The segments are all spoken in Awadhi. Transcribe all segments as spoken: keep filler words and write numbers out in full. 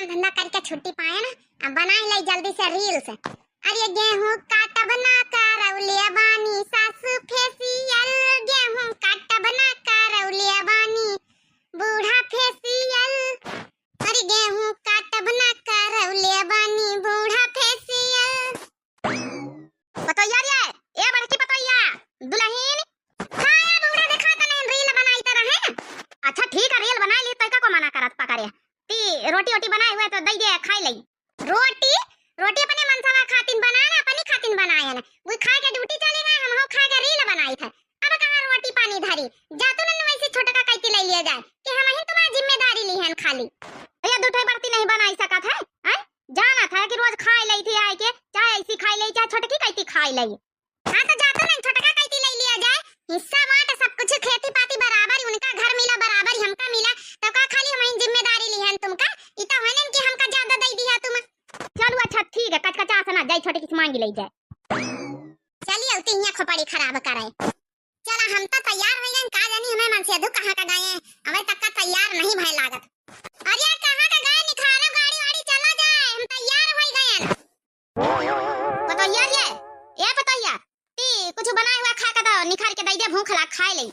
धंधा करके छुट्टी पाए ना, अब बनाई लाई जल्दी से reels। अरे गेहूं काटब ना करौले बानी सासु facial, गेहूं काटब ना करौले बानी बूढ़ा facial, अरे गेहूं काटब ना करौले बानी बूढ़ा facial। पतोहिया रे, ए बड़की पतोहिया, दुलहिन, खाया बूढ़ा देखा त नहीं reel बनाई त रहे। अच्छा ठीक है, reel बनाई ली, तैका को मना करत पकड़े। ती रोटी ओटी बनाए हुए तो दई दे, खाई लई। रोटी, रोटी अपने मनसवा खातिन बनाए ना, अपनी खातिन बनाए ना। वो खाए के duty चली गए, हम हो खाए के reel बनाई थे। अब कहाँ रोटी पानी धरी? जा तू नन्नू वैसे छोटका कैती ले लिया जाए कि हम ही तुम्हारी जिम्मेदारी ली हन खाली। भैया दू ठे बर्ती नहीं बनाई सकत है, हैं? जाना था कि रोज खाए लई थी आए के, चाहे ऐसी खाई लई, चाहे छोटकी कैती खाई लई। हाँ तो जा तू नहीं छोटका कैती ले लिया जाए, हिस्सा बांट सब कुछ, खेती पाती बराबर, उनका घर मिला बराबर, हमका मिला, तो का खाली हम ही जिम्मेदारी ली हन तुमका? ई तो होने कि हमका ज्यादा दे दिया तुम। चलो अच्छा ठीक है, कचकचा से ना जाई, छोटकी से मांगी ले जाए। चलिए, उती हियाँ खोपड़ी खराब करे। चला, हम तो तैयार हो गए, का जानी हमें मनसेधु कहाँ का गए, अबे तक का तैयार नहीं भय लागत। अरे कहाँ का गए, निखारो गाड़ी वाड़ी, चला जाए, हम तैयार हो गए। पतोहिया रे, ए पतोहिया, ती कुछ बनाए हुआ खा के दो, निखार के दई दे, भूख लाग, खाए ले।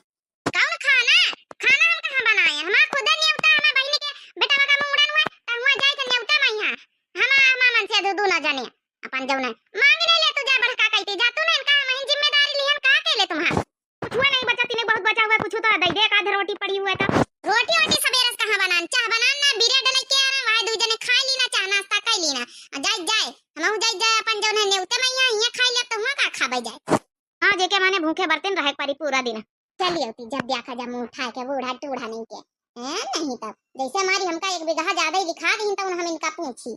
कौन खाना? खाना हम कहाँ बनाए? हमार खुदे नेवता, हमार बहिनी के बेटवा का मुंडन हुआ, त हुआ जाए थे नेवता में यहाँ। हमार, हमार मनसेधु दोनों जने अपन जौने मांग ले ले, तू जा बड़का कैती, जा तू ने इनका हम ही जिम्मेदारी लिहन, का के ले तुम्हार? कुछ हुआ नहीं बचा, तीने बहुत बचा हुआ, कुछ तो दे दे, एक आध रोटी पड़ी हुआ तो। रोटी वोटी सबेरे से कहाँ बनान? चाह बनान ना, bread लेके आ रहे, वहाँ दू जने खा ली ना, चाह नाश्ता कर ली ना। आ जाए, जाए, हम जाए, जाए अपन जौने नेवते में यहाँ, यहाँ खा लिया तो हुआ का खाबे जाए। हाँ, जेके माने भूखे बर्तन रहे परी पूरा दिन। चलिए उती, जब देखा जब मुंह उठाए के बूढ़ा टूढ़ा नहीं के। हैं, नहीं तब जैसे हमारी हमका एक बीघा ज्यादा ही लिखा दी तो हम इनका पूछी।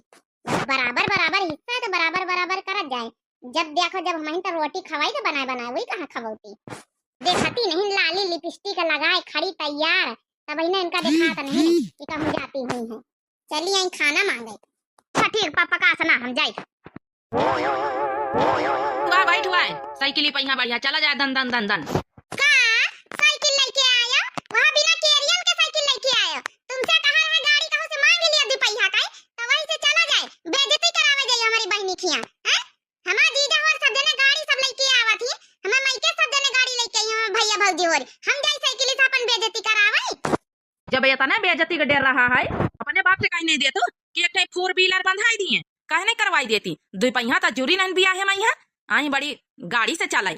बराबर बराबर हिस्सा है तो बराबर बराबर करत जाए। जब देखो जब हम तो रोटी खवाई तो बनाए बनाए वही कहाँ खवौती। देखती नहीं लाली लिपस्टिक लगाए खड़ी तैयार, तब इन्हें इनका देखात नहीं कि कहूँ जाती हुई है। चली आई खाना मांगे। अच्छा ठीक पा, पका सना हम जाई। वाह बैठ हुआ है, साइकिल ही पहिया बढ़िया चला जाए दन दन दन दन। का साइकिल लेके आया? वहाँ बिना केरियन के साइकिल लेके आया। तुमसे कहा रहे गाड़ी कहूँ से मांग लिया दुपहिया का, तो वहीं से चला जाए, बेइज्जती करावे जाए हमारी बहिनी खिया, हैं? हमार जीजा होर सब जने गाड़ी सब लेके आवत ही, हमार मायके सब जने गाड़ी लेके आई, हमार भैया भौजी होर। हम जाई साइकिल से अपन बेइज्जती करावे। जब इतना बेइज्जती का डर रहा है, अपने बाप से कहीं नहीं देतू कि एक ठे four wheeler बंधाई दिए, काहे नहीं करवाई देती? दुपहिया तो जूरी नहीं बिया है मैया, आई बड़ी गाड़ी से चलाई।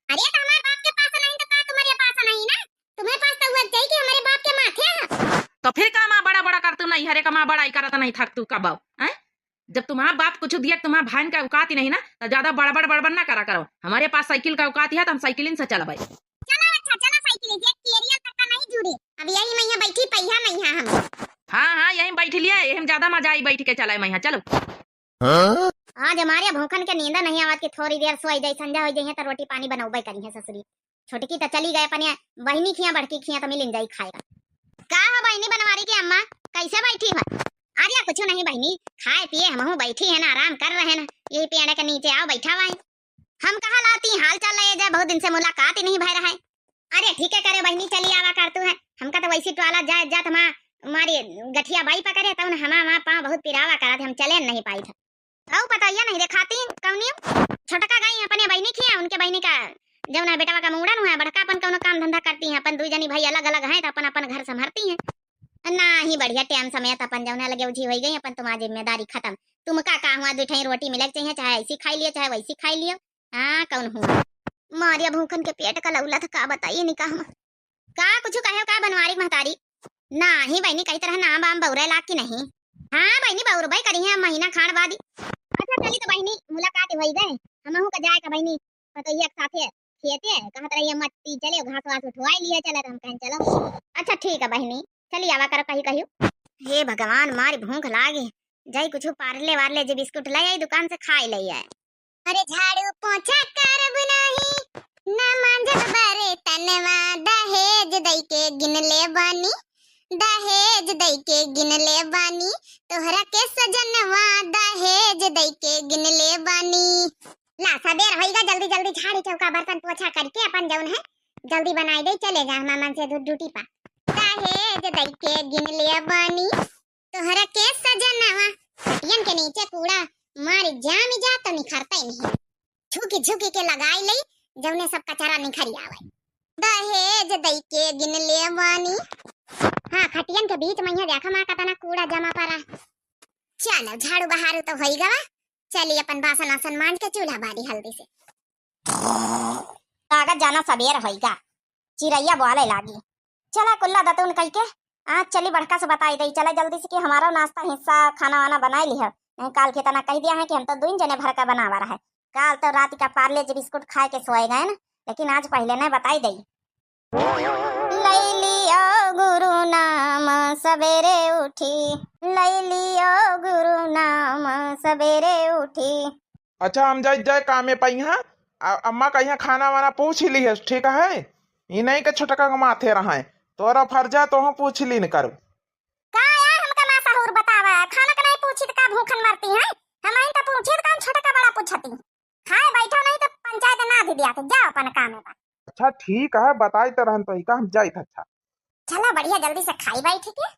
अरे तो हमारे बाप के पास नहीं तो का तुम्हारे पास नहीं ना? तुम्हारे पास तो हुआ चाहिए कि हमारे बाप के माथे है। तो फिर का माँ बड़ा बड़ा कर तू नहीं हरे का माँ बड़ाई करत नहीं थक तू कब, हैं? जब तुम्हारा बाप कुछ दिया, तुम्हारा भाई का औकात ही नहीं ना, तो ज्यादा बड़बड़ बड़बड़ ना करा करो। हमारे पास साइकिल का औकात ही है, तो हम साइकिल से चलबे। चलो अच्छा, चलो साइकिल से, केरियल तक का नहीं जुड़े। अब यही मैया बैठी, पहिया मैया हम। हाँ, हाँ, यहीं बैठ लिया, यहीं ज्यादा मजा आई बैठ के चलाए मैया, चलो। हाँ? आज हमारे भूखन के नींद नहीं आवत कि थोड़ी देर सोई जाई, संझा होई जाई है तो रोटी पानी बनौबे करी है ससुरी। छोटकी तो चली गए अपने बहिनी खिया, बड़की खिया तो मिलिन जाई खाए। का हो बहिनी बनवारी के अम्मा, कैसे बैठी हो? अरे कुछ नहीं बहिनी, खाए पिए हमहू बैठी है ना, आराम कर रहे ना, यही पेड़ के नीचे आओ बैठा हुआ है। हम कहा लाती हाल चाल ले जाए, बहुत दिन से मुलाकात ही नहीं भय रहा है। अरे ठीक है करे बहिनी, चली आवा कर तू है, हमका तो वैसी टोला जाए जात हमार, हमारी गठिया बाई पकड़े तब हमार वहाँ पाँव बहुत पिरावा करत, हम चले नहीं पाई था। औ पतोहिया नहीं देखाती कौनी? छोटका गई अपने बहिनी खिया, उनके बहिनी का जौन है बेटवा का मुंडन हुआ है, बड़का अपन कौनो काम धंधा करती हैं, अपन दुई जनी भाई अलग अलग हैं तो अपन अपन घर संभरती हैं। ना ही बढ़िया टाइम समय तो अपन जौन है लगे उझी होई गई, अपन तुम्हारी जिम्मेदारी खत्म। तुमका का हुआ, दुई ठई रोटी मिले के चाहिए, चाहे ऐसी खाई लियो चाहे वैसी खाई लियो। हाँ कौन हुआ? मारिया भूखन के पेट का लौला था, का बताइए निका हम। का कुछ कहे का बनवारी महतारी? नाही बहिनी, कही तरह नाम बाम बौरे लाग की नहीं? हाँ बहिनी, बौरबे करी है महीना खान बाद ही। अच्छा चली तो बहिनी, मुलाकात होई गए, हमहू का जाए का बहिनी, पतोहिया के साथे खेते कहत रही है, मत पी चले, घास वास उठवाई लिए चले, तो हम कहें चलो। अच्छा ठीक है बहिनी, चली आवा करो कही कहियो। हे भगवान, मारी भूख लागे, जाई कुछ पार्ले वार्ले जे बिस्कुट ले आई दुकान से खाई ले आए। अरे झाड़ू पोछा करब नाही, ना मांजब बर्तनवा, दहेज दई के गिन ले बानी, दहेज दई के गिन ले बानी, तोहरा के सजनवा, दहेज दई के गिन ले बानी। ला सबेर होइगा, जल्दी जल्दी झाड़ी चौका बर्तन पोछा करके अपन जौन है जल्दी बनाई दे, चले जा हमार मनसेधु ड्यूटी पा। दहेज दई के गिन ले बानी, तोहरा के सजनवा, के नीचे कूड़ा मारी जामी जा तो निखरता ही नहीं। झुकी झुकी के लगाई लई, जौने सब कचरा निखरी आवे। दहेज दई के गिन ले बानी। हाँ, खटियन के बीच में ये देखा माँ, कतना कूड़ा जमा पड़ा। चलो, झाड़ू बहारू तो होई गवा, चली अपन बासन आसन मांज के चूल्हा बारी हल्दी से। लागत जाना सबेर होइगा, चिरैया बोले लागी। चला कुल्ला दतुन कई के आज चली बड़का से बताई दई, चला जल्दी से कि हमारा नाश्ता हिस्सा खाना वाना बनाई लिह, नहीं काल के तना कह दिया है कि हम तो दुइन जने भर का बनावा रहे। काल तो रात का पार्ले जी बिस्कुट खाए के सोए गए ना, लेकिन आज पहले नहीं बताई दई। लई लियो गुरु नाम सबेरे उठी, लई लियो गुरु नाम सबेरे उठी। अच्छा, हम जाइत जाए कामे पइहाँ। आ, अम्मा कहिया खाना वाना पूछ ही लिहस, ठीक है? ई नहीं के छोटका के माथे रहे, तोरा फर्जा तोहूँ पूछ ली न करू। का यार, हमका ना सहूर बतावा, खाना का नहीं पूछी त का भूखन मरती हैं? हम आइन त पूछी त कौन छोटका बड़ा पूछती? खाए बैठो नहीं तो पंचायत ना दे दिया थे, जाओ अपन काम में। अच्छा ठीक है, बताई तो रहन तो ही का हम जाइत। अच्छा चलो बढ़िया, जल्दी से खाई बैठ के।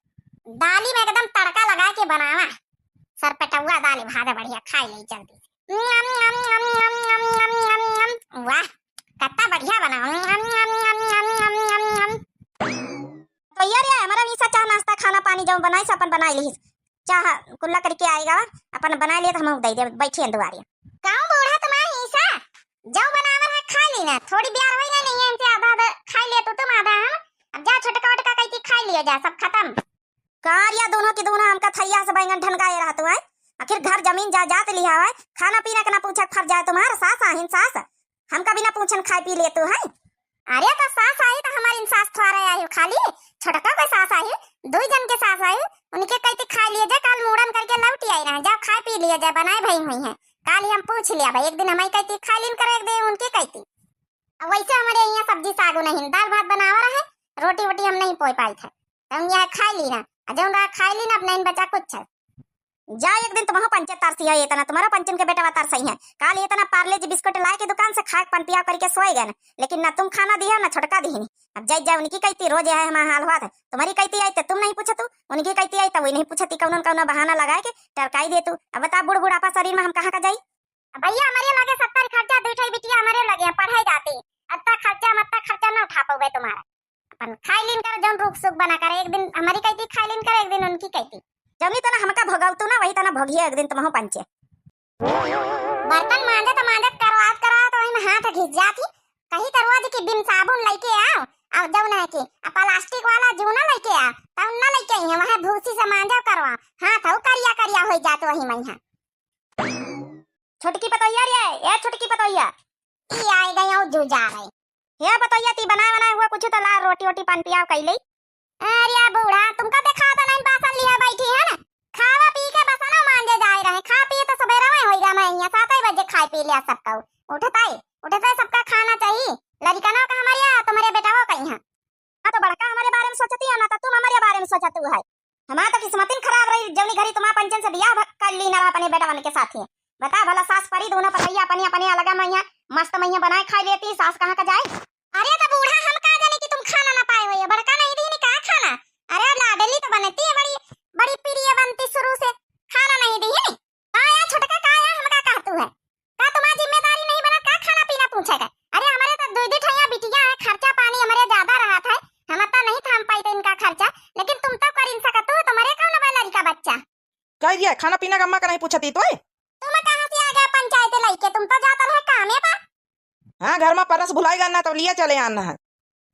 दाली में एकदम तड़का लगा के बनावा, सरपेटौआ दाली भात बढ़िया खाई ले जल्दी से। वाह, कत्ता बढ़िया बना। तो यार, ये हमारा मीसा चाह नाश्ता खाना पानी जौन बनाई से अपन बनाई लिहिस। चाह कुल्ला करके आएगा, अपन बनाई लिए तो हम दे दे, बैठी हैं दुआरे। कहूँ बूढ़ा तुम्हारा हिस्सा, जौ बनावल है खा ली ना, थोड़ी बियार होई ना, नहीं है इनसे आधा आधा खाई ले तू, तुम आधा हम। अब जा छोटका वोटका कही थी खाई लिया जा, सब खत्म। कार या दोनों की दोनों हमका थरिया से बैंगन ढनगाए रहत हुआ है। आखिर घर जमीन जायदाद लिहा है, खाना पीना के ना पूछा फर जाए तुम्हारा सास आहिन सास। हमका बिना पूछन खाए पी लेतू है। अरे तो सास आई तो हमारी सास थोड़ा आई खाली, छोटका के सास आई, दुई जन के सास आई, उनके कहती खा लिए जा, काल मूड़न करके लौटी आई रहे, जाओ खाए पी लिए जा, बनाए भई हुई हैं, काल ही हम पूछ लिया भाई, एक दिन हमारी कहती खा लीन करो, एक दिन उनके कहती। अब वैसे हमारे यहाँ सब्जी सागो नहीं, दाल भात बनावा रहे, रोटी वोटी हम नहीं पोई पाई थे, तो हम यहाँ खाई ली ना, आ जौन रहा खाई ली ना, अब नहीं बचा कुछ है। जा एक दिन तुम्हारा पंचे तरसी है, इतना तुम्हारा पंचन के बेटवा तरसई है। काल इतना पार्ले जी बिस्कुट लाए के दुकान से खाए के पन पियाव करके सोए गए ना, लेकिन ना तुम खाना दिया ना छोटका दिहनी। अब जाई जा उनकी कहती रोज है हमारा हाल हुआ था, तुम्हारी कहती आई तो तुम नहीं पूछतू, उनकी कहती आई तो वही नहीं पूछती, कौनो न कौनो बहाना लगाए के टरकाई दे तू। अब बता बूढ़ बुढ़ापा शरीर में हम कहाँ का जाई? अब भैया हमारे लगे सत्तर खर्चा, दुई ठो बिटिया हमारे लगे हैं, पढ़ाई जाती, अत्ता खर्चा मत्ता खर्चा ना उठा पावे तुम्हारा। अपन खाई लीन कर जौन रूख सूख बना कर, एक दिन हमारी कहती खाई लीन कर, एक दिन उनकी कहती। जौनी तना हमका भोगवतू ना, वही तना भोगिए एक दिन तुमहू पंचे। बर्तन मांजत मांजत करवात करवात वही में हाथ घिस जात ही। कही तो रोज की बिम साबुन लेके आओ, और जौन है कि आ प्लास्टिक वाला जूना लेके आ, तब ना लेके आई है, वहाँ भूसी से मांजो करवा, हाथ हो करिया करिया हो जात वही में है। छोटकी पतोहिया रे, ए छोटकी पतोहिया। ई आए गए और जू जा रहे। हे पतोहिया, ती बनाए बनाए हुआ कुछ तो ला, रोटी वोटी पान पियाव कई ले। अरे बूढ़ा, तुमका देखा तो नहीं बासन लिया बैठी है ना, खावा पी के बसनो मांजे जाए रहे, खा पी तो सवेरे में होई गया, मैं यहाँ सात ही बजे खाए पी लिया सबका। उठता है, उठता है, सबका खाना चाहिए, लड़कनों का हमारे यहाँ, तुम्हारे बेटा वो कहीं है। हाँ, तो बड़का हमारे बारे में सोचती है ना, तो तुम हमारे बारे में सोचतू है। हमार तो किस्मतिन खराब रही, जौनी घरी तुम्हार पंचन से बियाह भ-, कर ली ना अपने बेटवन के साथे। बता भला, सास परी दोनों पतैया अपने अपने अलगा मैया मस्त मैया बनाए खाई लेती, सास कहाँ का जाए? अरे तो बूढ़ा, हम का जाने कि तुम खाना ना पाए हो, ये बड़का नहीं दी का खाना? अरे लाडली तो बनती है बड़ी, बड़ी प्रिय बनती शुरू से, खाना नहीं दी है। का या छोटका, का या हमका कहतू है? का तुम्हार जिम्मेदारी नहीं बना, का खाना पीना पूछे का? अरे हमारे तो दुई दुई ठैया बिटिया है, खर्चा पानी हमारे ज्यादा रहत है, हम तो नहीं थाम पाई थे इनका खर्चा, लेकिन तुम तो कर इन सकत हो, तुम्हारे कौन बा लड़का बच्चा? कह दिया खाना पीना का अम्मा का नहीं पूछती तो है? तुम कहाँ से आ गया पंचायत लइके, तुम तो जाता रहे कामे पर। हाँ, घर में परस भुलाएगा ना तो लिया चले आना है।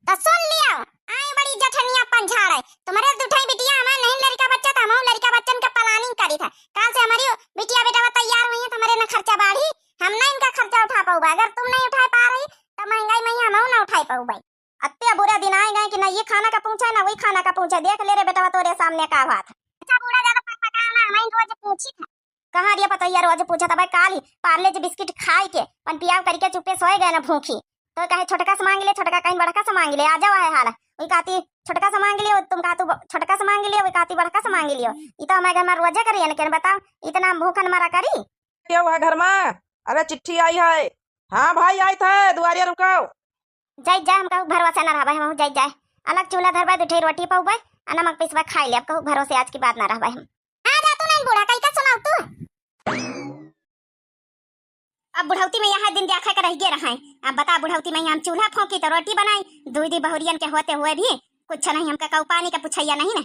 तो सुन लियो, आई बड़ी जठनिया पंझाड़ है। तुम्हारे दुठई बिटिया हमारे नहीं लड़का बच्चा, तो हम लड़का बच्चन का planning करी था। काल से हमारी बिटिया बेटा तैयार हुई है, तुम्हारे न खर्चा बाढ़ी, हम ना इनका खर्चा उठा पाऊबा। अगर तुम नहीं उठा पा रही, तो महंगाई में हम ना उठा पाऊबा। अत्ते बुरा दिन आए गए कि ना ये खाना का पूछे, ना वही खाना का पूछे। देख ले रे बेटवा, तोरे सामने का बात। अच्छा बूढ़ा, ज्यादा पकपकाओ ना, हम रोज पूछी था। कहाँ रे पतोहिया, रोज पूछत हवे, काल ही पार्ले जी बिस्किट खाई के पन पियाव करके चुप्पे सोए गए ना भूखी। तो कहे छोटका से मांग ले, छोटका कहीं बड़का से मांग ले, आ जावा है हाल। वही कहती छोटका से मांग लियो, तुम कहतू ब-, छोटका से मांग लियो, वही कहती बड़का से मांग लियो। ई तो हमारे घर में रोजे करी है ना, केन बताओ, इतना भूखन मरा करी। क्या हुआ घर में? अरे चिट्ठी आई है। हाँ भाई, आई थे, दुआरिया रुको। जाई जाए, हम कहूँ भरोसे ना रहबे, हम जाई जाए। अलग चूल्हा धरबे, दू ठे रोटी पौबे, आ नमक पिसबे, खाई ले। अब कहूँ भरोसे आज की बात ना रहबे हम। आ जा तू नहीं बूढ़ा, कई का सुनाऊ तू? बुढ़ौती में यह दिन देखा के रह गए रहे। अब बता, बुढ़ौती में हम चूल्हा फूंकी तो रोटी बनाई, दुई दी बहुरियन के होते हुए भी कुछ नहीं, हमका कऊ पानी का पुछैया नहीं ना।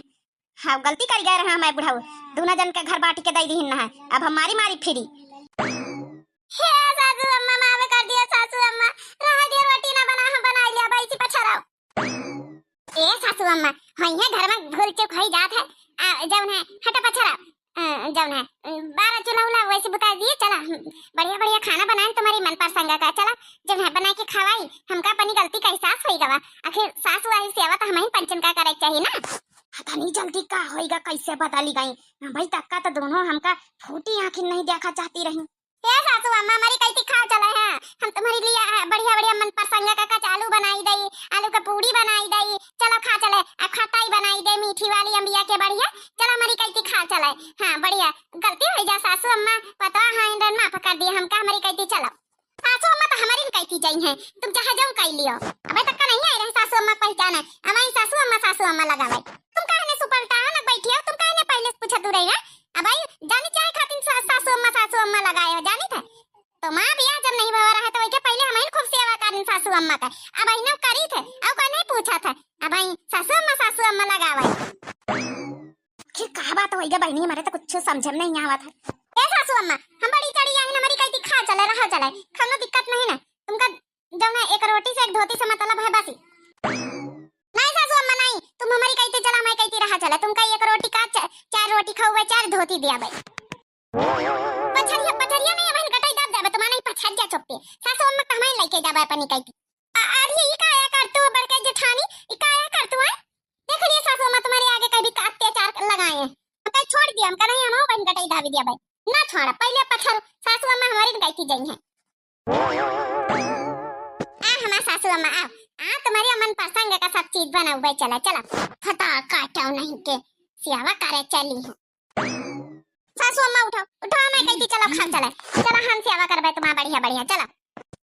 हाँ, गलती कर गए रहे हमारे बुढ़ऊ, दोनों जन के घर बांट के दे दीहिन ना है, अब हम मारी मारी फिरी। हे सासू अम्मा, माफ कर दिया सासू अम्मा, रह दिया, रोटी ना बना, हम बनाई लिया, बैसी पछाड़ाओ। ए सासू अम्मा, होई है घर में भूल चूक होई जात है, आ, जौन है, हटा पछाड़ाओ, अ, जौन है, अ, बारा चूल्हा उल्हा वैसे बुता दिए, चला, हम बढ़िया बढ़िया खाना बनाए तुम्हारी मन पसंद का, चला, जौन है, बना के खवाई, हमका अपनी गलती का एहसास होई गवा, आखिर सासू आई सेवा तो हम ही पंचन का करे के चाहिए ना। पता नहीं जल्दी का होई गा, कैसे बदली गई। भाई तक्का तो दोनों हमका फूटी आंखी नहीं देखा चाहती रही। हे सासू अम्मा, हमारी कैती खाव चले हैं, हम तुम्हारे लिए, अ, बढ़िया बढ़िया मन पसंद का कचालू बनाई दई, आलू का पूड़ी बनाई दई, चलो खा चले, आ खटाई बनाई दे मीठी वाली अम्बिया के बढ़िया, चलो हमारी कैती खाव चले। हाँ बढ़िया, गलती होई जा सासू अम्मा, पतवा हाँ इंदन माफ कर दिए हमका, हमारी कैती चलो। सासू अम्मा तो हमारी न कैती जाई हैं, तुम चाहे जाओ कह लियो। अबे तक का नहीं आई रहे सासू अम्मा पहचाने, हमारी सासू अम्मा, सासू अम्मा लगावे। तुम काहे ने सुपलटा हो ना बैठी हो, तुम काहे ने पहले से पूछत रही है? अब आई जानी चाहे खातिर सा-, सासू अम्मा, सासू अम्मा लगाए हो, जानी थे? तो माँ बियाह जब नहीं भवा रहे तो वही के पहले हम ही खूब सेवा करिन सासू अम्मा का, अब आई ना करी थे, अब कोई नहीं पूछा था, अब आई सासू अम्मा, सासू अम्मा लगावे। आखिर का बात होई गा बहिनी, हमारे तो कुछ समझ में नहीं आवत है। ए सासू अम्मा, हम बड़ी चढ़ी आई, हमारी कैती खा चले, रहा चले, कौनो दिक्कत नहीं ना। तुमका जौन है एक रोटी से एक धोती से मतलब है बसी। नहीं सासू अम्मा नहीं, तुम हमारी कैती चला, हमारी कैती रहा चले, तुमका एक रोटी का चा-, चार रोटी खाओ, चार धोती दिया भाई। पछरिया, पछरिया नहीं, बहन कटाई दाब जाबे, तुम्हारा नहीं पछर जा चुप्पे। सासू अम्मा का हमारे लेके जाबे अपनी कैती। अ-, अरे, ई काया करतू बड़के जेठानी, ई काया करतू है? देख लिए सासू अम्मा तुम्हारे आगे कभी का अत्याचार लगाए हैं। हमका छोड़ दिया, हमका नहीं, हम बहन कटाई दाबी दिया भाई। ना छोड़ा, पहले पत्थर सासू अम्मा हमारी न कहती जाई हैं। आ हमार सासू अम्मा, आओ। आ तुम्हारी अम्मन पसंद का सब चीज बनाऊ भाई, चला, चला। फटा काटो नहीं के, सियावा करे चली हूँ। सासू अम्मा उठाओ, उठाओ, मैं कहती चलो खान चले। चला हम सेवा करबे तुम्हारा बढ़िया बढ़िया, चला।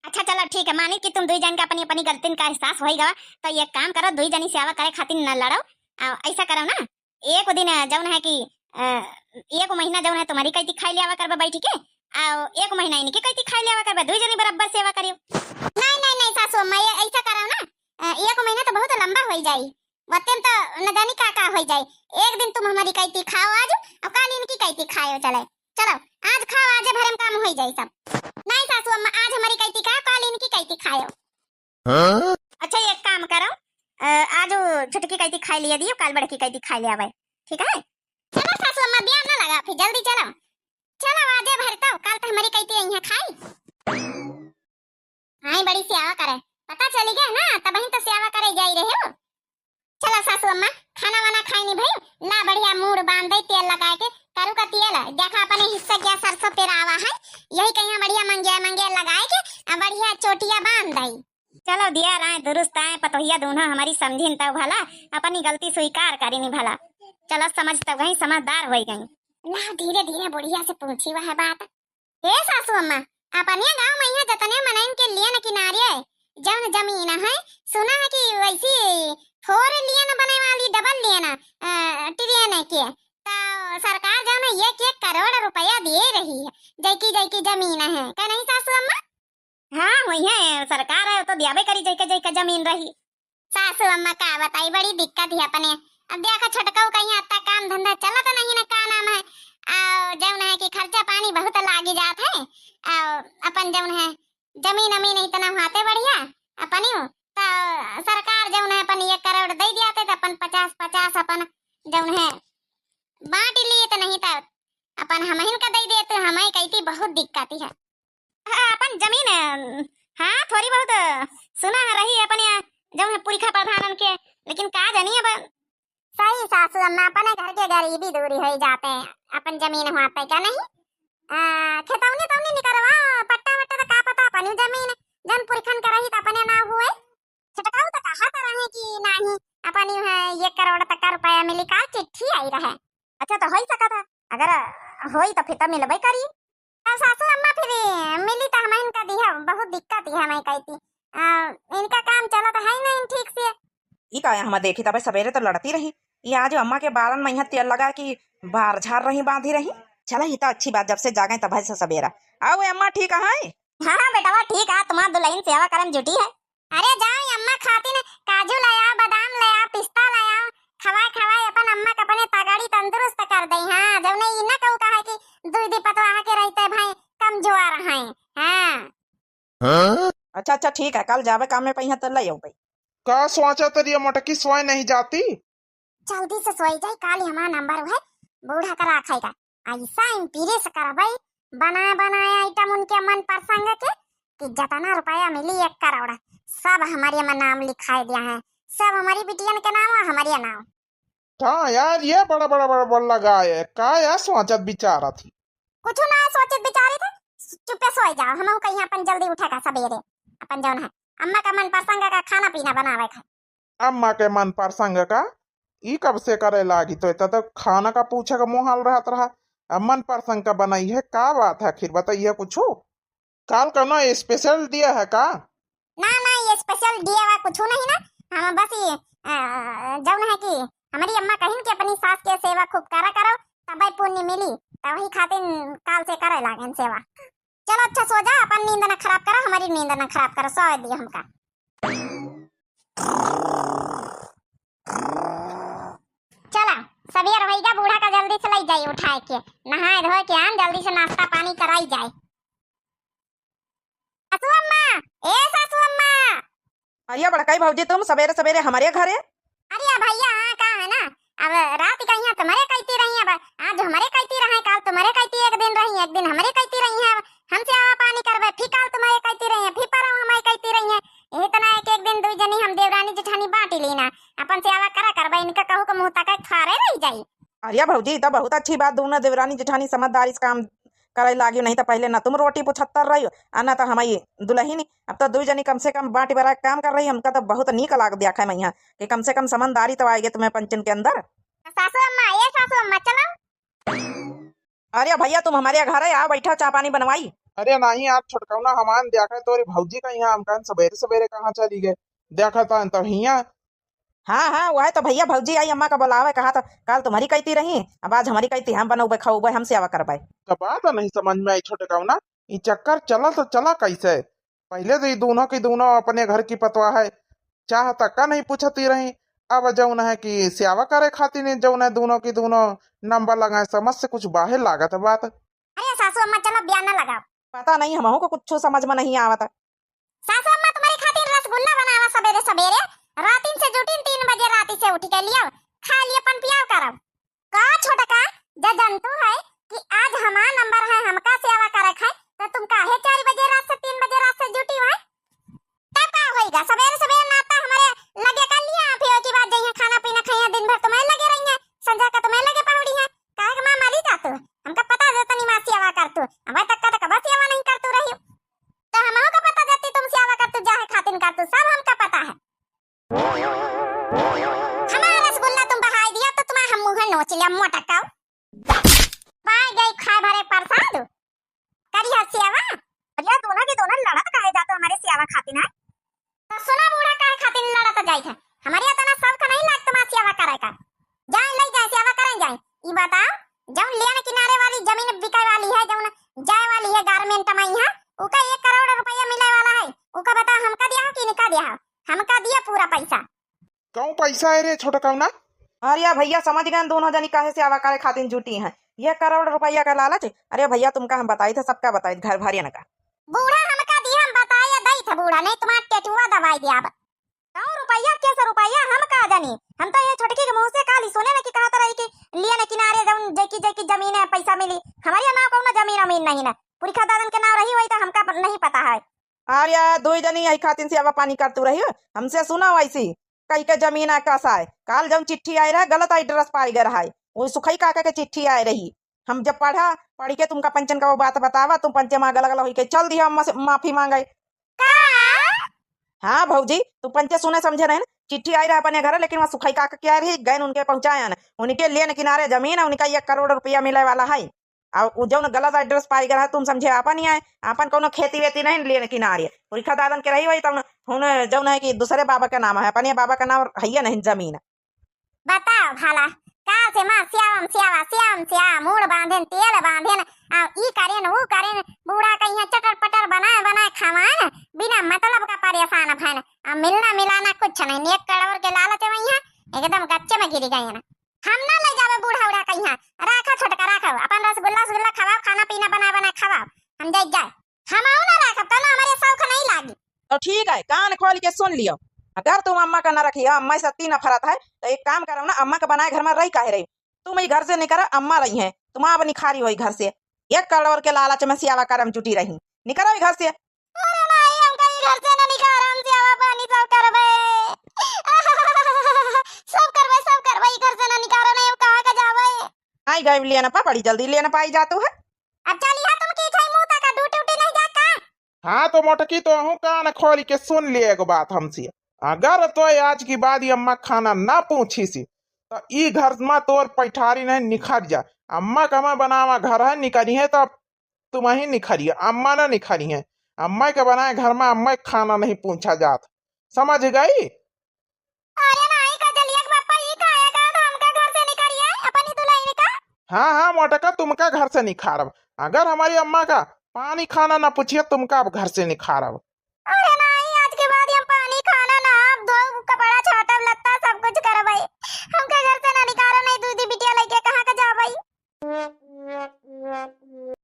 अच्छा चलो ठीक है, मानी कि तुम दुई जन का अपनी अपनी गलतिन का एहसास होई गवा, तो ये काम करो, दुई जनी सेवा करे खातिर न लड़ो। आ, ऐसा करो ना, एक दिन जौन है कि, अ, एक महीना जौन है तुम्हारी कैती खाई लियावा करबे बैठ के, आ एक महीना इनकी कैती खाई लियावा करबे, दुई जनी बराबर सेवा करियो। नहीं, नहीं, नहीं सासू अम्मा, ये ऐसा करो ना, अ, एक महीना तो बहुत लंबा होई जाई। वतेम तो न जानी का का होई जाए। एक दिन तुम हमारी कैती खाओ आज, और काल इनकी कैती खायो चले। चलो, आज खाओ, आज भरे में काम होई जाए सब। नहीं सासू अम्मा, आज हमारी कैती खाओ, काल इनकी कैती खायो। हाँ? अच्छा, एक काम करो, अ, आज वो छोटकी कैती खाई लिया दियो, काल बड़की कैती खाई लिया भाई, ठीक है? चलो सासू अम्मा, दिया ना लगा, फिर जल्दी चलो। चलो, आजे भर तो, काल तो हमारी कैती आई है खाई। हाँ, बड़ी सेवा करे, पता चली गया ना, तबही तो सेवा करे जाई रहे हो। चलो सासू अम्मा, खाना वाना खाई नहीं भाई, ला बढ़िया मूड़ बांध दे, तेल लगा के, करू का तेल, देखा अपने हिस्से क्या सरसों पेरावा है, यही कहीं बढ़िया मंगिया मंगिया लगाए के, आ बढ़िया चोटिया बांध दे। चलो दिया राय दुरुस्त आए, पतोहिया दोनों हमारी समझिन तब भला, अपनी गलती स्वीकार करी नहीं भला। चलो समझ तब गई, समझदार होई गई। ला धीरे धीरे बुढ़िया से पूछी वह बात। हे सासू अम्मा, अपने गाँव में यहाँ जतने मनइन के लिए न किनारे है, जौन जमीन है, सुना है कि वैसी four lane बने वाली, double lane, अ, train के, तो सरकार जौन है एक एक करोड़ रुपया दिए रही है, जैकी जैकी जमीन है, का नहीं सासू अम्मा? हाँ, वही है, सरकार है, तो दियाबे करी जैके जैके जमीन रही। सासू अम्मा का बताई, बड़ी दिक्कत है अपने। अब देखा छोटकऊ कहीं अत्ता काम धंधा चलत नहीं न, का नाम है, आ जौन है कि खर्चा पानी बहुत लागी जात है, आ अपन जौन है जमीन अमीन इतना होते बढ़िया अपनी, तो सरकार जौन है अपन एक करोड़ दे दिया थे, तो अपन पचास पचास अपन जौन है बांट लिए, तो नहीं तो अपन हमहिन का दे देते, हमें कहती बहुत दिक्कत है। हाँ, अपन जमीन, हाँ, थोड़ी बहुत सुना है रही अपन यहाँ, जौन है पुरखा प्रधानन के, लेकिन का जानी अब। सही सासू अम्मा, अपने घर के गरीबी दूरी होई जाते, अपन जमीन हुआ पे का नहीं? आ, खेतौनी तौनी निकरवा, पट्टा वट्टा तो का पता, अपनी जमीन जौन पुरखन के रही तो अपने ना हुए। छोटकाऊ तो कहा तो रहे कि नाही, अपनी है एक करोड़ तक का रुपया मिली, का चिट्ठी आई रहे। अच्छा, तो होई सकत है, अगर होई तो फिर तो मिलबे करी। अब सासू अम्मा फिर मिली तो हम इनका दिया, बहुत दिक्कत है, मैं कहती, आ, इनका काम चलत है नहीं ठीक से। ई का है, हम देखी तबे सवेरे तो लड़ती रही, ई आज अम्मा के बारन में यहाँ तेल लगा कि बार झार रही, बांधी रही। चला, ई तो अच्छी बात, जब से जागे तब से सवेरा। आओ अम्मा, ठीक है? हाँ, हाँ बेटवा, ठीक है, तुम्हार दुलहिन सेवा करम जुटी है। अरे जाओ, अम्मा खातिन काजू लाया, बादाम लाया, पिस्ता लाया, खवाए खवाए अपन अम्मा के अपने तगड़ी तंदुरुस्त कर दे। हाँ, जब नहीं इन्ना कहू कहा कि दुई दी पतवाह के रहते भाई कमजोर हैं। हाँ। हाँ? अच्छा, अच्छा, ठीक है, कल जाबे काम में पहिया तो ले आउबे। का सोचा तरिया मोटकी, सोए नहीं जाती? जल्दी से सोई जाई, काल हमार नंबर है, बूढ़ा का राखेगा। ऐसा इम्प्रेस करबे, बनाए बनाए आइटम उनके मन पसंद के, कि जितना रुपया मिली एक करोड़, सब हमारे में नाम लिखाए दिया है, सब हमारी बिटियन के नाम और हमारे नाम। हाँ यार, ये बड़ा बड़ा बड़ा बड़ा लगा है, का यार सोचत विचारत ही? कुछ ना सोचित विचारित है, चुप्पे सोई जाओ, हम कहीं अपन जल्दी उठे का सबेरे, अपन जौन है अम्मा का मन पसंद का खाना पीना बनावे का। अम्मा के मन पसंद का ई कब से करे लागी? तो इतना तो खाना का पूछे का मोहाल रहत रहा, अब मन पसंद का बनाई है, का बात है आखिर, बताइए कुछ। काल कौनो स्पेशल डे है का? ना, ना, ये स्पेशल डे वा कुछ नहीं ना, हम बस ये, अ, जौन है कि हमारी अम्मा कहिन कि अपनी सास के सेवा खूब करा करो, तबै पुण्य मिली, तो वही खातिर काल से करे लागेन सेवा। चलो अच्छा सो जा, अपन नींद ना खराब करो, हमारी नींद ना खराब करो, सोए दियो हमका। चला, सबेर होइगा, बूढ़ा का जल्दी से लई जाई उठाए के, नहाए धोए के आन, जल्दी से नाश्ता पानी कराई जाए। सासू अम्मा, ए सासू अम्मा। अरे बड़काई भौजी, तुम सबेरे सबेरे हमारे घरे? अरे भैया, हाँ, का है ना, अब रात का यहाँ तुम्हारे कहती रही, अब आज हमारे कहती रहे, काल तुम्हारे कहती, एक दिन रही, एक दिन हमारे कहती रही है, अब हम सेवा पानी करबे, फिर काल तुम्हारे कहती रही है, फिर परम हमारे कहती रही है। यही तना एक एक दिन दुई जनी हम देवरानी जेठानी बांटी लीना, अपन सेवा करा करबे, इनका कहू के मुंह तक खारे रह जाई। अरे भौजी, ई तो बहुत अच्छी बात, दोनों देवरानी जेठानी समझदारी से काम करे लागी, नहीं तो पहले ना तुम रोटी पुछत्तर रही हो, आ ना तो हमारी दुलहिनी। अब तो दुई जनी कम से कम बांटी बरा के काम कर रही, हमका तो बहुत नीक लाग दिया खाए मैया कि कम से कम समझदारी तो आएगी तुम्हें पंचन के अंदर। सासू अम्मा, ए सासू अम्मा, चलो। अरे भैया, तुम हमारे घर है, आओ बैठा, चाय पानी बनवाई। अरे नहीं यार छोटकौना, हमान देखा तोरी भौजी का यहाँ, हम कहन सबेरे सबेरे कहाँ चली गए, देखा था तो हिया। हाँ, हाँ, वह तो भैया भौजी आई अम्मा का बुलावे, कहा था काल तुम्हारी कहती रही, अब आज हमारी कहती, हम बनौबे खौबे, हम सेवा करबे। का बात नहीं समझ में आई छोटकौना, ई चक्कर चला तो चला कैसे? पहले तो ई दोनों की दोनों अपने घर की पतवा है, चाह तक का नहीं पूछती रही, अब जौन है कि सेवा करे खातिर जौन है दोनों की दोनों नंबर लगाए, समझ से कुछ बाहर लागत है बात। अरे सासू अम्मा, चलो बयाना लगाओ। पता नहीं, हमहू को कुछ समझ में नहीं आवत। सासू अम्मा तुम्हारे खातिर रसगुल्ला बनावा सबेरे सबेरे, रातिन से जुटिन तीन बजे राती से उठ के लियो, खा लियो, पन पियाव करब। का छोटका, जे जनतू है कि आज हमार नंबर है, हमका सेवा करे है, तो तुम काहे चार बजे रात से तीन बजे रात से जुटी है? तब का होइगा, सबेरे सबेरे नाता हमारे लगे कर लिया, फिर ओके बाद जइहे खाना पीना खाइए, दिन भर तुम्हें लगे रही है, संझा का तुम्हें लगे पहुड़ी है, काहे के माँ मरी जा तू? हमका पता जे तनी माँ सेवा कर तू, अब तक का तो कबा सेवा नहीं कर तू रही। तो हमहू का पता जाती तुम सेवा कर तू, जाहे खातिन कर तू, सब हमका पता है। हमारा रसगुल्ला तुम बहाई दिया तो तुम्हारा हम मुँह नोच लिया मोटकाऊ। पाए गई खाए भरे प्रसाद, करिया सेवा। अरे दोनों के दोनों लड़त काहे जातो हमारे सेवा खातिन है? तो सुना बूढ़ा काहे खातिन लड़त जाइत है? हमारे इतना शौक नहीं लाग तुम्हारा सेवा करे का। जाए ले जाए सेवा करे जाए। ई बताओ, जौन लेन किनारे वाली जमीन बिकाए वाली है, जौन जाए वाली है गारमेंट में यहाँ, उका एक करोड़ रुपया मिले वाला है, उका बताओ हमका दिया हो कि इनका दिया हो? हमका दिया पूरा पैसा। कहूँ पैसा है रे छोटकौना? अरे भैया समझ गए दोनों जनी काहे सेवा करे खातिर जुटी हैं, ये करोड़ रुपया का लालच। अरे भैया तुमका हम बताई थे, सबका बताई, घर भरियन का। बूढ़ा हमका दिया, हम बताए दई थे बूढ़ा, नहीं तुम्हारा टेटुआ दबाई दिया अब। सौ रुपया के सौ रुपया हम का जानी, हम तो ये छोटकी के मुँह से काली सुने न कि कहत रही कि लेन किनारे जौन जेकी जेकी जमीन है पैसा मिली, हमारे नाव कौनो जमीन अमीन नहीं ना, पुरखा दादन के नाव रही वही तो हमका प-, नहीं पता है। अरे दुई जनी यही खातिर सेवा पानी करतू रही, हमसे सुना वैसी कही के जमीन आ कसा है। काल जौन चिट्ठी आई रहा गलत एड्रेस पाई गए रहा है, वो सुखई काका के चिट्ठी आई रही। हम जब पढ़ा, पढ़ के तुमका पंचन का वो बात बतावा, तुम पंचे माँ गला गला होई के चल दिया, हमसे माफी मांगे। का? हाँ भौजी, तू पंचे सुने समझे रहे ना, चिट्ठी आई रहा अपने घर, लेकिन वहाँ सुखई काका के आई रही, गैन उनके पहुँचाया ना, उनके लेन किनारे जमीन है, उनका एक करोड़ रुपया मिले वाला है। और उ जौन गलत एड्रेस पाई गया है, तुम समझे आपन ही आए, आपन कौनो खेती वेती नहीं लेन किनारे, पुरखा दादन के रही वही, तब हुन जौन है कि दूसरे बाबा का नाम है, अपने बाबा का नाम है या नहीं जमीन। बताओ भला, का से माँ श्याम श्यावा, श्याम श्याम, मूड़ बांधेन, तेल बांधेन, आ, ई करेन, ऊ करेन, बूढ़ा कहिया चटर पटर बनाए बनाए खावा है, बिना मतलब का परेशान भैन। अब मिलना मिलाना कुछ नहीं, एक करोड़ के लालच में यहाँ एकदम गच्चे में गिरी गए हैं। हम ना ले जावे बूढ़ा उढ़ा कहिया। राखा छोटका, राखा अपन रसगुल्ला रसगुल्ला खवाओ, खाना पीना बनाए बनाए खवाओ, हम जाए जाए। हम आऊ ना राखब, कहना हमारे शौक नहीं लागी। तो ठीक है, कान खोल के सुन लियो, अगर तुम अम्मा का ना रखी है, अम्मा से तीन नफरत है, तो एक काम करो ना, अम्मा के बनाए घर में रही काहे रही? तुम ई घर से निकरा, अम्मा रही हैं, तुम अब निखारी हो ई घर से। एक करोड़ के लालच में सियावा करम जुटी रही, निकरा ई घर से। अरे माई, हमका ई घर से ना निकारा, हम सियावा पानी सब करबे। सब करबे, सब करबे, ई घर से ना निकारा, नहीं हम कहाँ का जाबे? आई गए लेना पा, बड़ी जल्दी लेना पाई जातू है। अब चलिया तुम की खाई मुंह तक, ड्यूटी उटी नहीं जाता? हाँ तो मोटकी, तो हूँ कान खोल के सुन लिए एगो बात हमसे। अगर तो आज की बाद ई अम्मा खाना ना पूछी सी, तो ई घर में तोर पैठारी नहीं निखर जा। अम्मा का मैं बनावा घर है, निकरी है तो तुम ही निखरी है, अम्मा ना निखरी है। अम्मा के बनाए घर में अम्मा के खाना नहीं पूछा जात, समझ गई? अरे नहीं कजलिया के पापा, ई काहे का हमका घर से निकालिए अपनी दुल्हन का? हाँ हाँ मोटका, तुमका घर से निखारब। अगर हमारी अम्मा का पानी खाना ना पूछिए, तुमका अब घर से निखारब। अरे